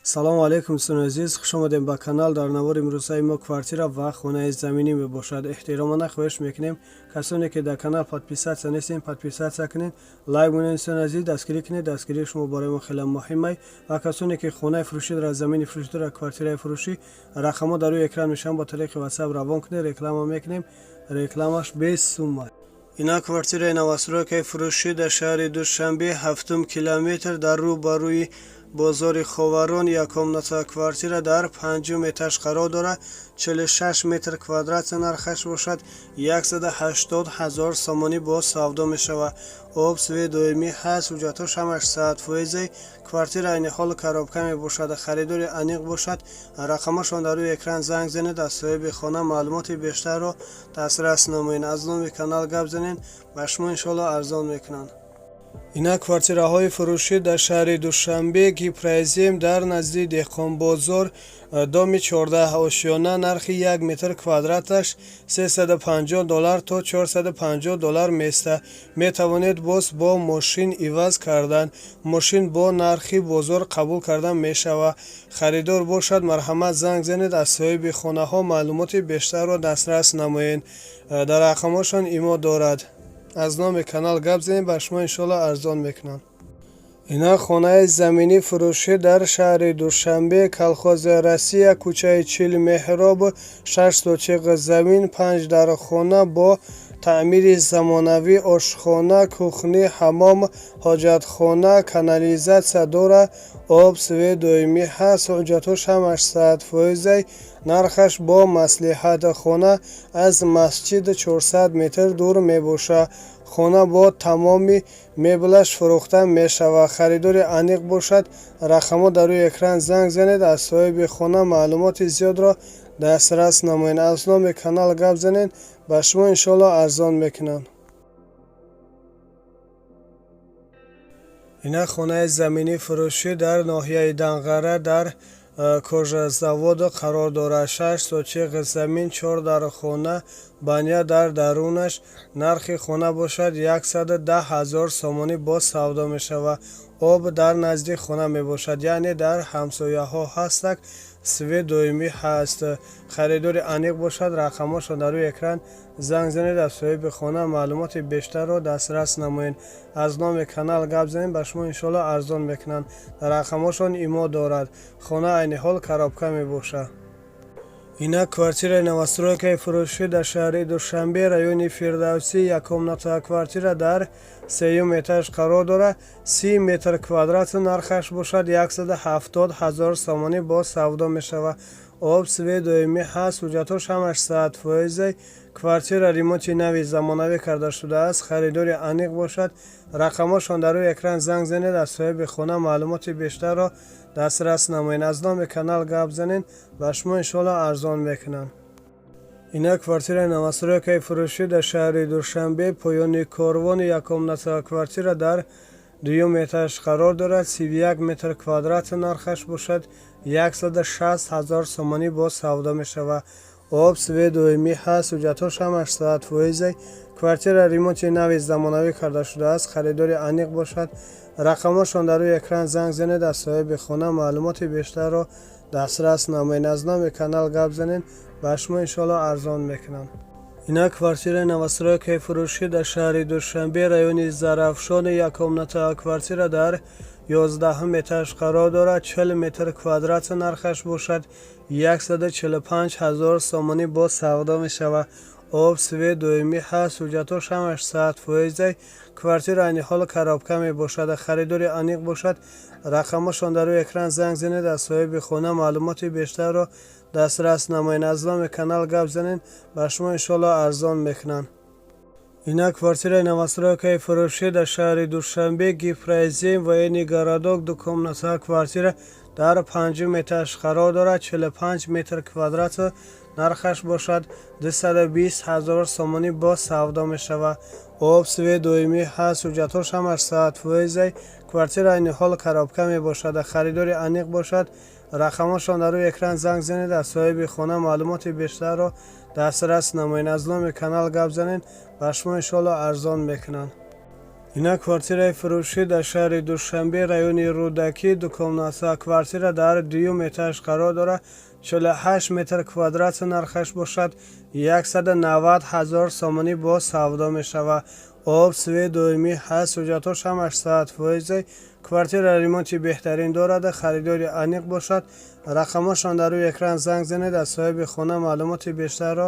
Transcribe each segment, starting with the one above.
Салому алейкум, дӯстони азиз, хуш омадем ба канал. Дар навори имрӯзаи мо квартира ва хонаи заминӣ мебошад. Эҳтиромона хоҳиш мекунем, касоне ки дар канал подписаться нестем, подписаться кунед, лайк монед. Дӯстони азиз, дастгирӣ кунед, дастгирии шумо барои мо хеле муҳимай. Ва касоне ки хонаи фурӯшӣ дорад, замини фурӯшӣ дорад, квартираи фурӯшӣ, рақамҳо дар рӯи экран мешаванд, ба тариқи WhatsApp равон кунед, реклама мекунем, рекламаш бесумма. Ина квартираи новостройкаи фурӯшӣ дар шаҳри Душанбе, ҳафтум километр, дар рӯ ба рӯи бозори Ховарон. Як комната квартира дар панҷум этаж қарор дорад, 46 метр квадрат. Нархаш бошад 180 ҳазор сомонӣ, бо савдо мешавад. Об, свет доимӣ ҳаст, ҳуҷҷатҳош ҳамаш 100%. Квартира айни ҳол коробка мебошад. Харидори аниқ бошад, рақамашон дар рӯи экран, занг занед, аз соҳиби хона маълумоти бештарро дастрас намоед. Аз номи канал гап занед, ба шумо иншоалло арзон мекунанд. Ина квартираҳои фурӯшӣ дар шаҳри Душанбе, Гипрозем, дар назди Деҳқонбозор, доми 14, ошёна. Нархи 1 метр квадраташ 350 доллар то 450 доллар места. Метавонед боз бо мошин иваз кардан, мошин бо нархи бозор қабул кардан мешавад. Харидор бошад, марҳамат, занг занед, аз соҳиби хонаҳо маълумоти бештарро дастрас намоед. Дар рақамҳошон имо дорад. Аз номи канал гап занед, ба шумо иншоалло арзон мекунанд. Ина хонаи заминӣ фурӯшӣ дар шаҳри Душанбе, Колхози Россия, кӯчаи Чил Меҳроб, 6 сотиқ замин, панҷ дар хона бо таъмири замонавӣ, ошхона, кухня, ҳаммом, ҳоҷатхона, канализатсия дорад, об, свет доимӣ ҳаст, ҳуҷҷатҳош ҳамаш 100%. Нархаш бо маслиҳат. Хона аз масҷид 400 метр дур мебошад. Хона бо тамоми меблаш фурӯхта мешавад. Харидори аниқ бошад, рақамҳо дар рӯи экран, занг занед, аз соҳиби хона маълумоти зиёдро дастрас намоед. Аз номи канал гап занед, ба шумо иншоалло арзон мекунанд. Ина хонаи заминӣ фурӯшӣ дар ноҳияи Данғара, дар Кожзавод қарор дорад. 6 сотиқ замин, чор дар хона, баня дар дарунаш. Нархи хона бошад 110 ҳазор сомонӣ, боз савдо мешавад. Об дар назди хона мебошад, яъне дар ҳамсояҳо ҳастак, свет доимӣ ҳаст. Харидори аниқ бошад, рақамҳошон дар рӯи экран, занг занед, аз соҳиби хона маълумоти бештарро дастрас намоед. Аз номи канал гап занед, ба шумо иншоалло арзон мекунанд. Дар рақамҳошон имо дорад. Хона айни ҳол коробка мебошад. Ина квартираи новостройкаи фурӯшӣ дар шаҳри Душанбе, райони Фирдавсӣ. Як комната квартира дар сеюм этаж қарор дорад, 30 метр квадрат. Нархаш бошад 170 ҳазор сомонӣ, боз савдо мешавад. Об, свет доимӣ ҳаст, ҳуҷҷатҳош ҳамаш 100%. Квартира ремонти нави замонавӣ карда шудааст. Харидори аниқ бошад, рақамҳошон дар рӯи экран, занг занед, аз соҳиби хона маълумоти бештарро дастрас намоед. Аз номи канал гап занед, ба шумо иншоалло арзон мекунанд. Ина квартираи новостройкаи фурӯшӣ дар шаҳри Душанбе, Поёни Корвон. Як комната квартира дар дуюм этаж қарор дорад, 31 метр квадрат. Нархаш бошад 160 ҳазор сомонӣ, боз савдо мешавад. Об, свет доимӣ ҳаст, ҳуҷҷатҳош ҳамаш 100%. Квартира ремонти нави замонавӣ карда шудааст. Харидори аниқ бошад, рақамҳошон дар рӯи экран, занг занед, аз соҳиби хона маълумоти бештарро дастрас намоед. Аз номи канал гап занед, ба шумо иншоалло арзон мекунанд. Ина квартираи новостройкаи фурӯшӣ дар шаҳри Душанбе, райони Зарафшон. Як комната квартира дар 11-ум этаж қарор дорад, 40 метр квадрат. Нархаш бошад 145 ҳазор сомонӣ, боз савдо мешавад. Об, свет доимӣ ҳаст, ҳуҷҷатҳош ҳамаш 100%. Квартира айни ҳол коробка мебошад. Харидори аниқ бошад, рақамҳошон дар рӯи экран, занг занед, аз соҳиби хона маълумоти бештарро дастрас намоед. Аз номи канал гап занед, ба шумо иншоалло арзон мекунанд. Ина квартираи новостройкаи фурӯшӣ дар шаҳри Душанбе, Гипрозем, Военный городок. Ду комната квартира дар панҷум этаж қарор дорад, 45 метр квадрат. Нархаш бошад 220 ҳазор сомонӣ, боз савдо мешавад. Об, свет доимӣ ҳаст, ҳуҷҷатҳош ҳамаш 100%. Квартира айни ҳол коробка мебошад. Харидори аниқ бошад, рақамҳошон дар рӯи экран, занг занед, аз соҳиби хона маълумоти бештарро дастрас намоед. Аз номи канал гап занед, ба шумо иншоалло арзон мекунанд. Ина квартираи фурӯшӣ дар шаҳри Душанбе, райони Рӯдакӣ, ду комната квартира дар дуюм этаж қарор дорад, 48 метр квадрат, нархаш бошад 190 ҳазор сомонӣ, боз савдо мешавад. Об, свет доимӣ ҳаст, ҳуҷҷатҳош ҳамаш 100%. Квартира ремонти беҳтарин дорад. Харидори аниқ бошад, рақамҳошон дар рӯи экран, занг занед, аз соҳиби хона маълумоти бештарро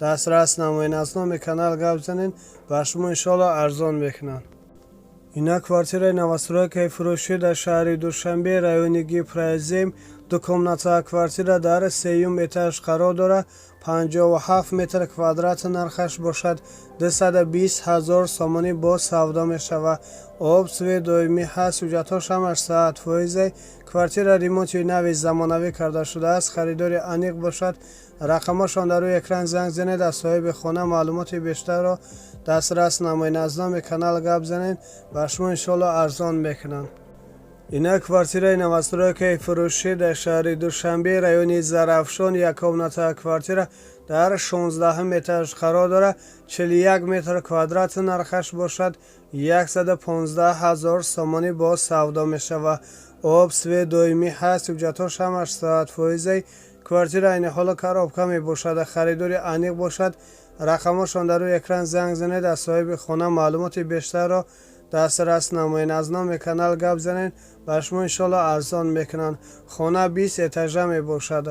дастрас намоед. Аз номи канал гап занед, ба шумо иншоалло арзон мекунанд. Ина квартираи новостройкаи фурӯшӣ дар шаҳри Душанбе, райони Гипрозем, ду комната квартира дар сеюм этаж қарор дорад, 57 метр квадрат, нархаш бошад 220 ҳазор сомонӣ, боз савдо мешавад. Об, свет доимӣ ҳаст, ҳуҷҷатҳош ҳамаш 100%. Квартира ремонти нави замонавӣ карда шудааст. Харидори аниқ бошад, рақамҳошон дар рӯи экран, занг занед, аз соҳиби хона маълумоти бештарро дастрас намоед. Аз номи канал гап занед, ба шумо иншоалло арзон мекунанд. Ина квартираи новостройкаи фурӯшӣ дар шаҳри Душанбе, райони Зарафшон, як комната квартира дар 16-ум этаж қарор дорад, 41 метр квадрат, нархаш бошад 115 ҳазор сомонӣ, боз савдо мешавад. Об, свет доимӣ ҳаст, ҳуҷҷатҳош ҳамаш 100%. Квартира айни ҳоло коробка мебошад. Харидори аниқ бошад, рақамҳошон дар рӯи экран, занг занед, аз соҳиби хона маълумоти бештарро дастрас намоед. Аз номи канал гап занед, ба шумо иншоалло арзон мекунанд. Хона 20 этажа мебошад.